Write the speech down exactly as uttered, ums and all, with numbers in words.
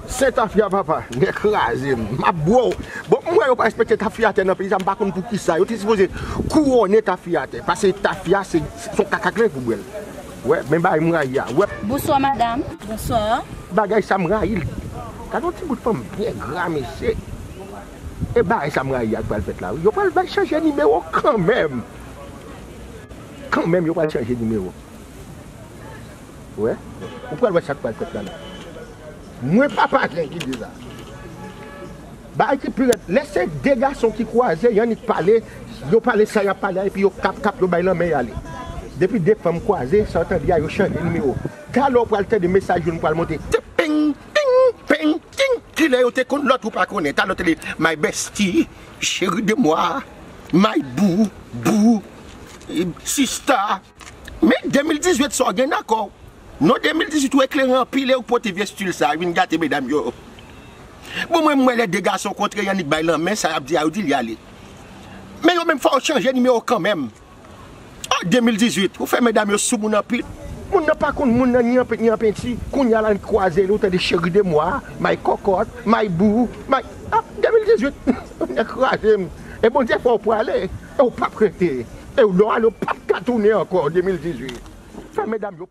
Se tafya papa, nèg kraze m. M ap bro. Bon, m wè yo pa respekte tafyatè nan peyi sa, m pa konn poukisa. Yo te sipoze kouwone tafyatè. Pase tafya se se yon kaka grenn pou bwè l. Wè, men bagay m rayi a. Wè. Bonswa madanm. Bonswa. Bagay sa m rayi l. Gade yon ti bout fanm byen gra mesye. E bagay sa m rayi a k pral fèt la wi. Yo pral bay chanje nimewo kanmenm. Kanmenm yo pral chanje nimewo. Wè, ou pral wè sa k pral fèt la la. Mwen papa Zen ki di sa. Bagay ki pi rèd, lè se de gason ki kwaze, y annik pale, yo pale sa y ap pale a, epi yo kap kap, yo bay lanmen y ale. Depi de fanm kwaze, sa w tande a, yo chanje nimewo. Talè w pral tande mesaj youn pral monte. Ti ping, ting, ping, ting. Kilè yo te konn lòt ou pa konnen. Talè w tande my bestie, chérie de moi, my boo, boo, sista. Men de mil dizuit sa w gen nan kò w. Non, de mil dizuit ou eklere anpil e ou pote vye stil sa vin gate medam yo. Bon, mwen, m wè lè de gason kontre, y annik bay lanmen, sa y ap di a, yo di l y ale. Men yo menm fò yo chanje nimewo kanmenm. Oh, de mil dizuit, ou fè medam yo sou moun anpil. Moun nan pa konn moun nan ni an pe-, ni an penti. Kounye a la, l kwaze li, ou tande chérie de moi, my cocotte, my boo, my, ah, de mil dizuit. Nèg kraze m. E Bondye fè w prale, e w p ap rete. E w lè w ale, w p ap ka tounen ankò, de mil dizuit. Fè medam yo